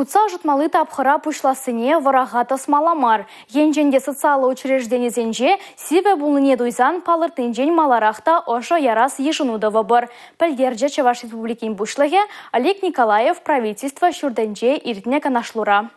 Хутса ӑшӑтмалли тапхӑра пуҫлассине вӑраха тӑсмалла мар. Енчен те социаллӑ учрежденисенче сивӗ пулнине туйсан палӑртнинчен маларах та ӑшӑ ярас йышӑну тӑвӑпӑр, пӗлтерчӗ Чӑваш Республикин Пуҫлӑхӗ Олег Николаев Правительство ҫуртӗнче иртнӗ канашлура.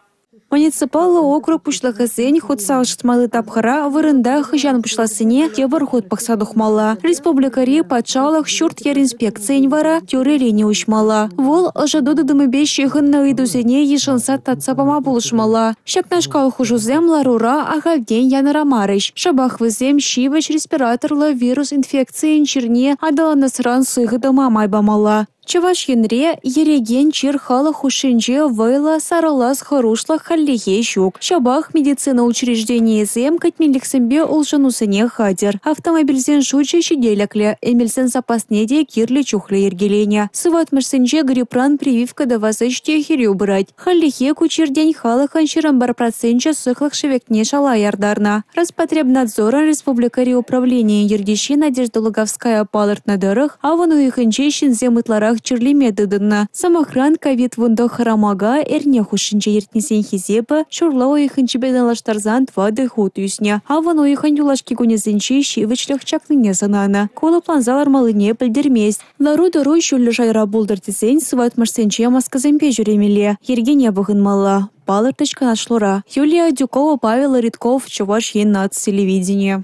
Муниципаллӑ округ пуҫлӑхӗсен хутса ӑшӑтмалли тапхӑра вырӑнта хӑҫан пуҫлассине тепӗр хут пӑхса тухмалла. Республикӑри патшалӑх ҫурт-йӗр инспекцийӗн вара тӳрӗ лини уҫмалла. Вӑл ӑшӑту тытӑмӗпе ҫыхӑннӑ ыйтусене йышӑнса татса пама пулӑшмалла. Ҫакнашкал хушусем ларура ахальтен янӑрамарӗҫ. Шӑпах вӗсем ҫивӗч респираторлӑ вирус инфекцийӗн чирне аталанасран сыхӑ тӑма май памалла. Чӑваш Енре ерекен чир халӑх хушшинче вӑйлӑ сарӑлас хӑрушлӑх хальлӗхе ҫук. Ҫапах медицина учрежденийӗсем кӗтменлӗхсемпе улшӑнусене хатӗр. Автомобильсен шучӗ ҫителӗклӗ, эмелсен саппасне те кирлӗ чухлӗ йӗркеленӗ. Сыватмӑшсенче грипран прививка тӑвас ӗҫ те хӗрӳ пырать. Хальлӗхе ку чиртен халӑхӑн 21 проценчӗ сыхлӑх шӗвекне шала яртарнӑ. Роспотребнадзорӑн республикӑри управленийӗн ертӳҫи Надежда Луговская палӑртнӑ тӑрӑх, авӑн уйӑхӗнче ҫынсем ытларах чирлеме тытӑннӑ. Сӑмахран, ковид-19 амака эрне хушшинче ертнисен хисепӗ ҫурла уйӑхӗнчипе танлаштарсан 4 хут ӳснӗ. Авӑн уйӑхӗн юлашки кунӗсенче ҫивӗчлӗх чакнине сӑнанӑ. Ку лӑпланса лармаллине пӗлтермест. Лару-тӑру ҫӳллӗ шайра пултӑр тесен сыватмӑшсенче маскӑсемпе ҫӳремелле, йӗркене пӑхӑнмалла, палӑртрӗҫ канашлура. Юлия Адюкова, Павел Ритков, Чӑваш Ен наци телевиденийӗ.